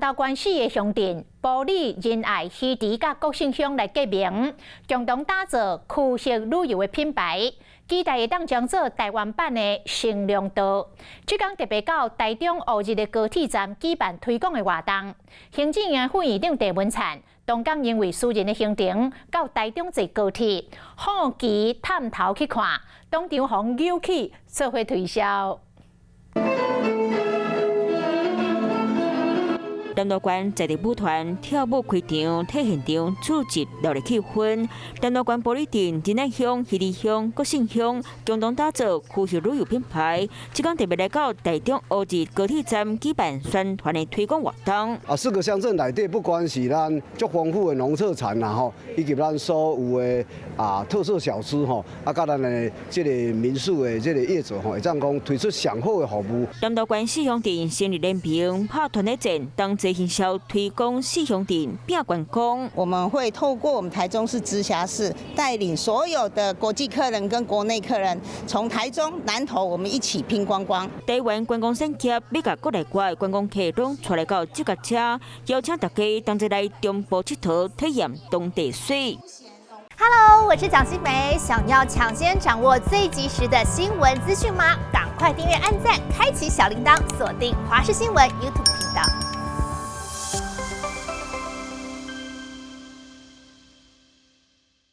投縣四个鄉鎮，埔里、仁愛、魚池佮國姓鄉來結盟，共同打造區域旅遊的品牌，期待會當將做台灣版的新隆道。這工特別到台中烏日的高鐵站舉辦推廣的活動。行政院副院長鄭文燦當工因為私人的行程到台中坐高鐵，好奇探頭去看，當場予人揪去做伙推銷。南投縣在地舞團跳舞開場，替現場刺激熱烈氣氛。南投縣埔里鎮、仁愛鄉、魚池鄉、國姓鄉共同打造區域旅遊品牌。這工特別來到台中烏日高鐵站舉辦宣傳的推廣活動。啊，四個鄉鎮內底，不管是咱足豐富的農特產啦吼，以及咱所有的特色小吃吼，啊，佮咱的這個民宿的這個業者吼，會當講推出上好的服務。南投縣四鄉鎮成立聯盟，拍團體戰，當齊行銷推廣四鄉鎮拼觀光。我們會透過我們台中市直轄市，帶領所有的國際客人跟國內客人，從台中南投，我們一起拼觀光。台灣觀光產業欲共國內外觀光客攏帶來到這個車，邀請大家同齊來中部𨑨迌，體驗當地水。 Hello，我是蔣新梅，想要搶先掌握最及時的新聞資訊嗎？趕快訂閱、按讚、開啟小鈴鐺，鎖定華視新聞 YouTube 頻道。